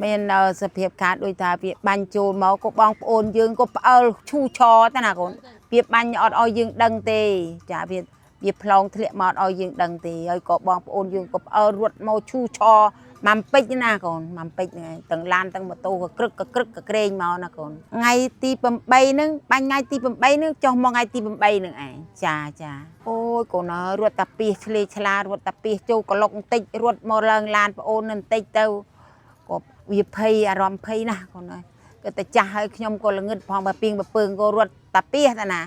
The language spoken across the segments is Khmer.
មានសភាពការដូចថាវាបាញ់ចូលមកក៏បងប្អូនយើងក៏ផ្អើលឈូឆរទៅណាកូនវាបាញ់អត់ឲ្យយើងដឹងទេចាវាផ្លោងធ្លាក់មកអត់ឲ្យយើងដឹងទេហើយក៏បងប្អូនយើងក៏ផ្អើលរត់មកឈូឆរម៉ាំពេជ្រណាកូនម៉ាំពេជ្រហ្នឹងឯងទាំងឡានទាំងម៉ូតូក៏ក្រឹកក៏ក្រឹកក៏ក្រែងមកណាកូនថ្ងៃទី8ហ្នឹងបាញ់ថ្ងៃទី8ហ្នឹងចុះមកថ្ងៃទី8ហ្នឹងឯងចាចាអូយកូនអើយរត់តាពីឆ្លេឆ្លារត់តាពីចូលក្លុកបន្តិចរត់មកឡើងឡានប្អូននឹងបន្តិចទៅ ក៏វាភ័យអារម្មណ៍ភ័យណាស់កូនអើយក៏តែចាស់ហើយខ្ញុំក៏ល្ងឹតផងបើពីងបើពើងក៏រត់តាពីតាណា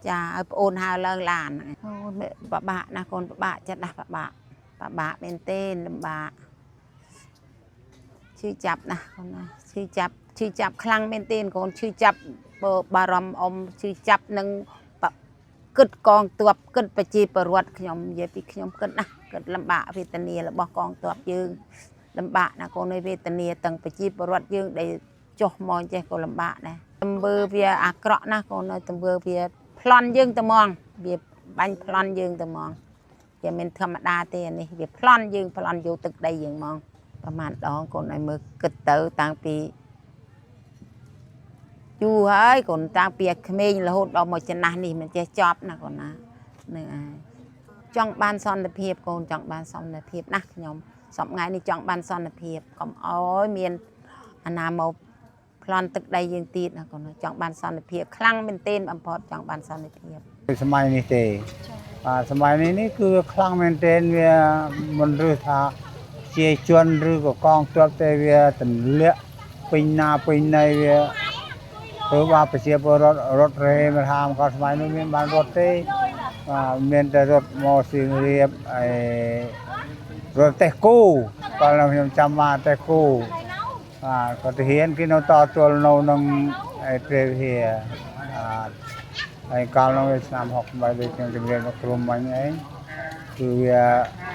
ចាឲ្យប្អូនហើឡើងឡានអូយពិបាកណាស់កូនពិបាកចិត្តណាស់ពិបាកពិបាកមែនទេលំបាកឈឺចាប់ណាស់កូនអើយឈឺចាប់ឈឺចាប់ខ្លាំងមែនទេកូនឈឺចាប់បើបារម្ភអ៊ំឈឺចាប់នឹងគិតកងទ័ពគិតប្រជាពលរដ្ឋខ្ញុំនិយាយពីខ្ញុំគិតណាស់គិតលំបាកវេទនារបស់កងទ័ពយើង លំបាកណាស់កូនឯងវេទនាទាំងប្រជាពលរដ្ឋយើងដែលចុះមកចេះក៏លំបាកដែរទង្វើវាអាក្រក់ណាស់កូនអើយទង្វើវាប្លន់យើងតែហ្មងវាបាញ់ប្លន់យើងតែហ្មងវាមិនធម្មតាទេអានេះវាប្លន់យើងប្លន់យកទឹកដីយើងហ្មងប្រហែលដងកូនឲ្យមើលគិតទៅតាំងពីយូរហើយកូនតាំងពីក្មេងរហូតដល់មកចំណាស់នេះមិនចេះចប់ណាកូនណានឹងឯងចង់បានសន្តិភាពកូនចង់បានសន្តិភាពណាស់ខ្ញុំ សប្ងៃនេះចង់បានសន្តិភាពកុំអោយមានអាណាមកប្លន់ទឹកដីយើងទៀតណាកូនចង់បានសន្តិភាពខ្លាំងមែនទែនបំផុតចង់បានសន្តិភាព សម័យនេះទេបាទសម័យនេះនេះគឺវាខ្លាំងមែនទែនវាមិនឬថាជាជនឬក៏កងទ័ពទេវាទម្លាក់ពេញណាពេញណីវាធ្វើបាបប្រជាពលរដ្ឋរត់រេមិនហាមក៏សម័យនោះមានបានរត់ទេបាទមានតែរត់មកសៀមរាបឯរត់តេះគូកាលនោះខ្ញុំចាំបានតេះគូបាទក៏ទាហានគេនៅតទល់នៅនឹងឯព្រះវិហារបាទ ហើយកាលនោះវាឆ្នាំ68ដូចខ្ញុំជម្រាបដល់ក្រុមមិញឯងគឺវា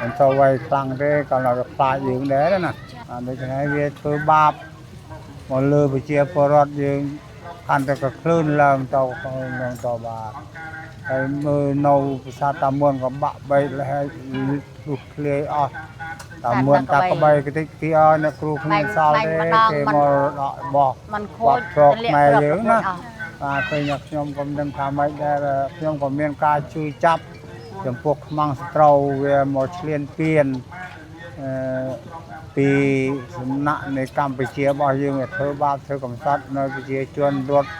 មិនសូវໄວខ្លាំងទេកាលនោះវាខ្លាចយើងដែរណាបាទដូច្នេះវាធ្វើបាបមកលើប្រជាពលរដ្ឋយើងកាន់តែក៏ក្លឿនឡើងទៅក្លឿនឡើងទៅបាទហើយមើលនៅប្រាសាទតាមួនក៏បាក់បែកលះហើយលុះធ្លាយអស់តាមួនតាក្បីគេតិចគេឲ្យអ្នកគ្រូគ្មានសល់ទេគេមកដកបោះ มันខូច បាត់ស្រុកខ្មែរយើងណា បាទឃើញថាខ្ញុំក៏មិនដឹងថាម៉េចដែរខ្ញុំក៏មានការជួយចាប់ចំពោះខ្មាំងសត្រូវវាមកឈ្លានពានអឺពីសំណាក់នៃកម្ពុជារបស់យើងវាធ្វើបាបធ្វើកំសត់នៅប្រជាជនរត់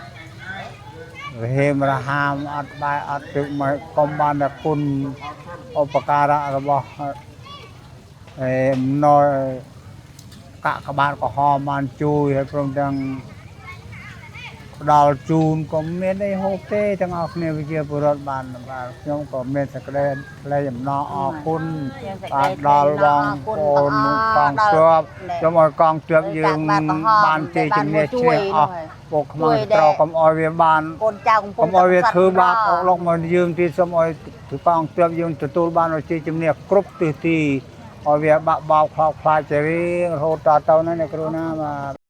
រហេមរហាមអត់បាយអត់ទឹកមកកុំបានតែគុណឧបការៈរបស់អេអំណរកាកបាទក្រហមបានជួយហើយព្រមទាំង ផ្ដល់ជូនក៏មានអីហូបទេទាំងអស់គ្នាវិជាពលរដ្ឋបានបាទខ្ញុំក៏មានសេចក្តីថ្លែងអំណរអរគុណបាទដល់បងប្អូនកងទ័ពខ្ញុំឲ្យកងទ័ពយើងបានជ័យជំនះឈ្នះអស់ពួកខ្មាំងត្រកុំឲ្យវាបានក ូនចៅកំពុង កុំឲ្យវាធ្វើបាបអុកលុកមកយើងទៀតសូមឲ្យកងទ័ពយើងទទួលបានជ័យជំនះគ្រប់ទិសទីឲ្យវាបាក់បោកខ្លោចខ្លាចជារៀងរហូតតទៅណាអ្នកគ្រូណាបាទ។